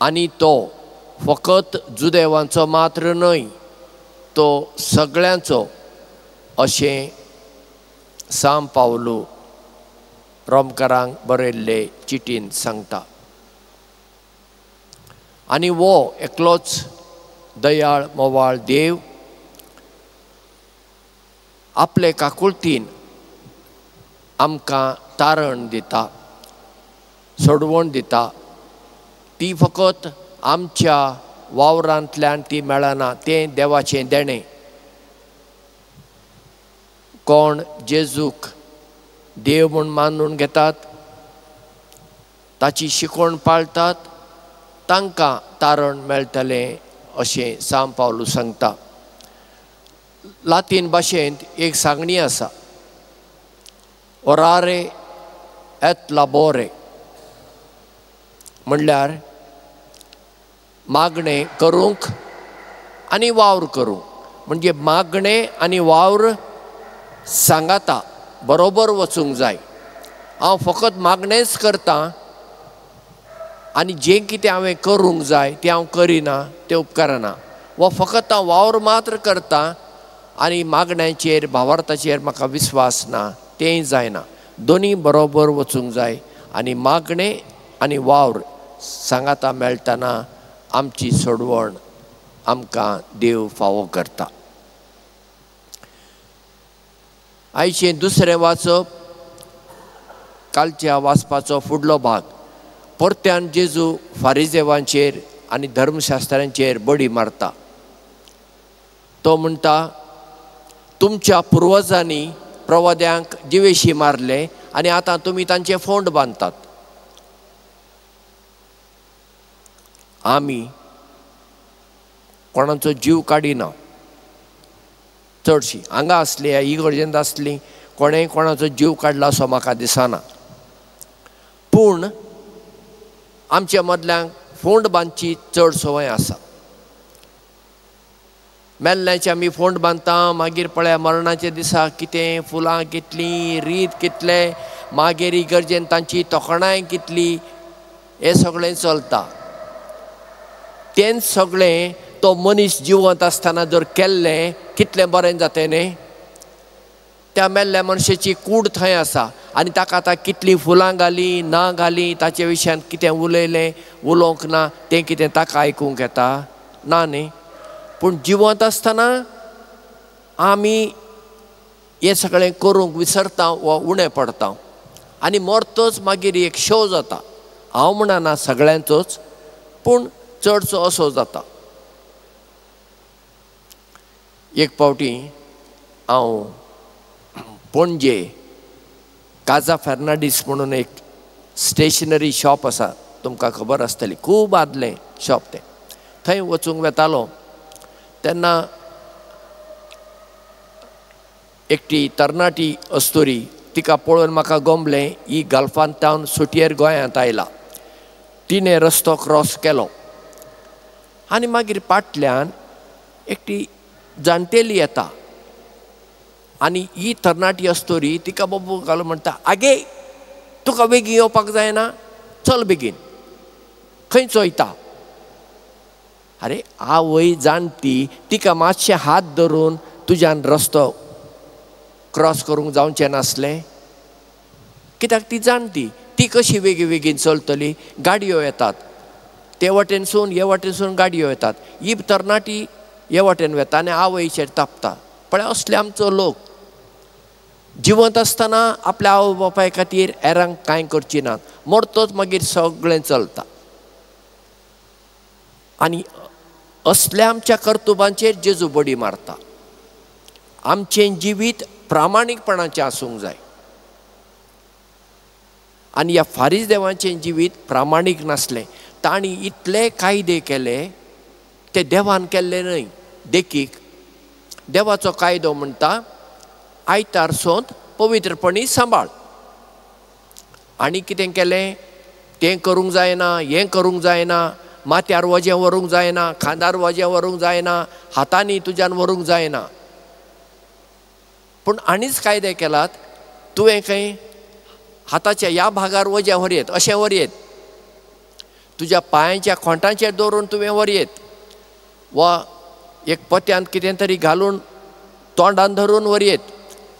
आनी तो फकत जुदेवांचो मात्र न्हय, तो सगळ्यांचो अशें सांत पावलू रोमकारांक बरयल्ले चिटीन सांगता. आनी वो एकलोच दयाळ मोवाळ देव आपले काकुळतीन आमकां तारण दिता, सोडवण दिता. ती फकत आमच्या वावरांतल्यान ती मेळना, तें देवाचें देणें. कोण जेजूक देव म्हूण मानून घेतात, ताची शिकवण पाळतात, तांकां तारण मेळटलें अशें सांत पावलू सांगता. लातीन भाशेंत एक सांगणी आसा, ओरारे एत लाबोरे, म्हणल्यार मागणें करूंक आनी वावर करूंक. म्हणजे मागणें आनी वावर सांगाता बरोबर वचूंक जाय. हांव फकत मागणेंच करतां आनी जें कितें हांवें करूंक जाय तें हांव करिना, तें उपकारना. वा फकत हांव वावर मात्र करतां आनी मागण्यांचेर भावार्थाचेर म्हाका विस्वास ना, तेंय जायना. दोनी बरोबर वचूंक जाय आनी मागणें आनी वावर सांगाता मेळटना आमची सोडवण आमकां देव फावो करता. आयचें दुसरें वाचप कालच्या वाचपाचो फुडलो भाग. परत्यान जेजू फारिजेवांचेर आनी धर्मशास्त्रांचेर बडी मारता. तो म्हणटा, तुमच्या पुर्वजांनी प्रवाद्यांक जिवेशी मारले आनी आतां तुमी तांचे फोंड बांदतात. आमी कोणाचो जीव काडिना, चडशी हांगा आसली ह्या इगर्जेंत आसली कोणें कोणाचो जीव काडला असो म्हाका दिसना. पूण आमच्या मदल्यांक फोंड बांदची चड संवय आसा. मेल्ल्याचे आमी फोंड बांदता, मागीर पळया मरणाच्या दिसा कितें फुलां कितलीं, रीत कितले, मागीर इगर्जेन तांची तोखणाय कितली, हें सगळें चलता. तेंच सगळें तो मनीस जिवंत आसतना जर केल्लें कितलें बरें जातें न्ही. त्या मेल्ल्या मनशाची कूड थंय आसा आनी ताका आतां कितलीं फुलां घालीं ना घालीं, ताचे विशयान कितें उलयलें उलोवंक ना, तें कितें ताका आयकूंक येता ना न्ही. पूण जिवंत आसतना आमी हें सगळें करूंक विसरता वा उणें पडता आनी मरतच मागीर एक शो जाता. हांव म्हणना सगळ्यांचोच, पूण चडसो असो जाता. एक फावटी हांव पणजे काजा फेर्नांडीस म्हणून एक स्टेशनरी शॉप आसा, तुमकां खबर आसतली, खूब आदलें शॉप तें. थंय वचूंक वेतालो तेन्ना एकटी तरणाटी अस्तुरी, तिका पळोवन म्हाका गमलें, ही गल्फांतल्यान सुटयेर गोंयांत आयला. तिणें रस्तो क्रॉस केलो आनी मागीर फाटल्यान एकटी जाणटेली येता आनी ही तरणाटी अस्तुरी तिका बाबू घालून म्हणटा, आगे तुका बेगीन येवपाक जायना, चल बेगीन, खंय चोयता. अरे आवय जाणटी, तिका मातशें हात धरून तुज्यान रस्तो क्रॉस करूंक जावचें नासलें, कित्याक ती जाणटी, ती कशी बेगीन बेगीन चलतली. गाडयो येतात ते वाटेनसून हे वाटेनसून गाडयो येतात, ही तरणाटी हे वाटेन वेता आनी आवयचेर तापता. पळय असले आमचो लोक जिवंत आसतना आपल्या आवय बापाय खातीर हेरांक कांय करची नात, मरतोच मागीर सगळें चलता. आनी असल्या आमच्या कर्तुबांचेर जेजू बडी मारता. आमचें जिवीत प्रामाणीकपणाचें आसूंक जाय आनी ह्या फारीस देवांचें जिवीत प्रामाणीक नासलें. तांणी इतले कायदे केले ते देवान केल्ले न्हय. देखीक देवाचो कायदो म्हणटा आयतार सोंत पवित्रपणी सांबाळ. आनी कितें केलें, तें करूंक जायना, हें करूंक जायना, माथ्यार वजें व्हरूंक जायना, खांदार वजें व्हरूंक जायना, हातांनी तुज्यान व्हरूंक जायना. पूण आनीच कायदे केलात, तुवें खंय हाताच्या ह्या भागार वजें व्हरयेत, अशें व्हरयेत, तुज्या पांयांच्या खोंटांचेर दवरून तुवें व्हरयेत, वा एक पोत्यांत कितें तरी घालून तोंडान धरून व्हरयेत,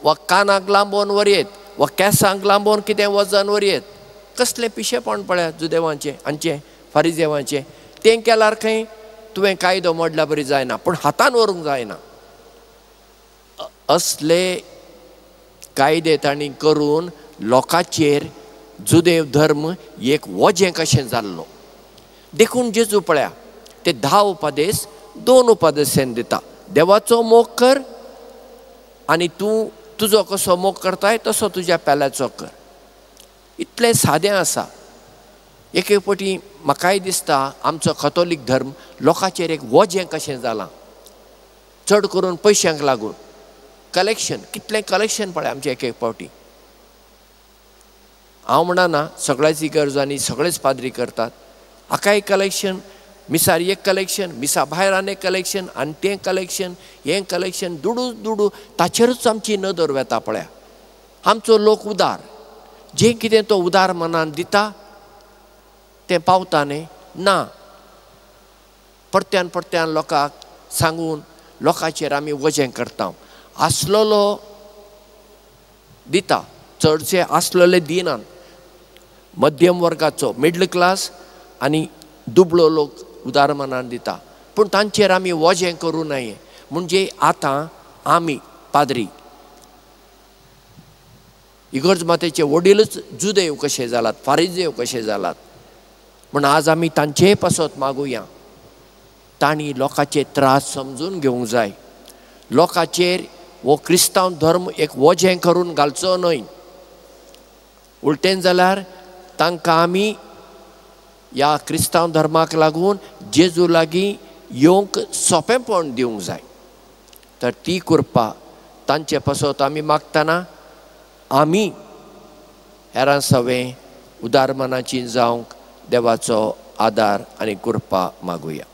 वा कानाक लांबोवन व्हरयेत, वा केंसांक लांबोवन कितें वजन व्हरयेत. कसलें पिशेपण पळया जुदेवांचें हांचें फारिजेवांचें. तें केल्यार खंय तुवें कायदो मोडल्या बरी जायना, पूण हातान व्हरूंक जायना. असले कायदे तांणी करून लोकांचेर जुदेव धर्म एक वजें कशें जाल्लो. देखून जेजू पळया ते 10 उपदेश 2 उपदेशान दिता. देवाचो मोग कर आनी तूं तुजो कसो मोग करताय तसो तुज्या पेल्याचो कर. इतलें सादें आसा. एक एक फावटी म्हाकाय दिसता आमचो कथोलीक धर्म लोकांचेर एक वजें कशें जालां, चड करून पयशांक लागून. कलेक्शन, कितलें कलेक्शन पळय आमचें एक एक फावटी. हांव म्हणना सगळ्याची गरज आनी सगळेच पाद्री करतात. हाकाय कलेक्शन, मिसार एक कलेक्शन, मिसा भायर आनी एक कलेक्शन, आनी तें कलेक्शन, हें कलेक्शन, दुडू दुडू ताचेरूच आमची नदर वेता पळया. आमचो लोक उदार, जें कितें तो उदार मनान दिता तें पावता न्ही ना. परत्यान परत्यान लोकांक सांगून लोकांचेर आमी वजें करता. आसलेलो दिता, चडशे आसलेले दिनात. मध्यम वर्गाचो मिडल क्लास आनी दुबळो लोक उदार मनान दिता, पूण तांचेर आमी वजें करूं नये. म्हणजे आतां आमी पाद्री इगर्ज मातेचे वडीलच जुदेव कशे जालात, फारिजेव कशे जालात. म्हण आज आमी तांचेय पासत मागुया, तांणी लोकांचे त्रास समजून घेवंक जाय. लोकांचेर हो क्रिस्तांव धर्म एक वजें करून घालचो न्हय. उलटेन जाल्यार तांकां आमी ह्या क्रिस्तांव धर्माक लागून जेजू लागीं येवंक सोंपेंपण दिवंक जाय. तर ती कृपा तांचे पासत आमी मागतना आमी हेरां सवें उदार मनाची जावंक देवाचो आदार आनी कृपा मागुया.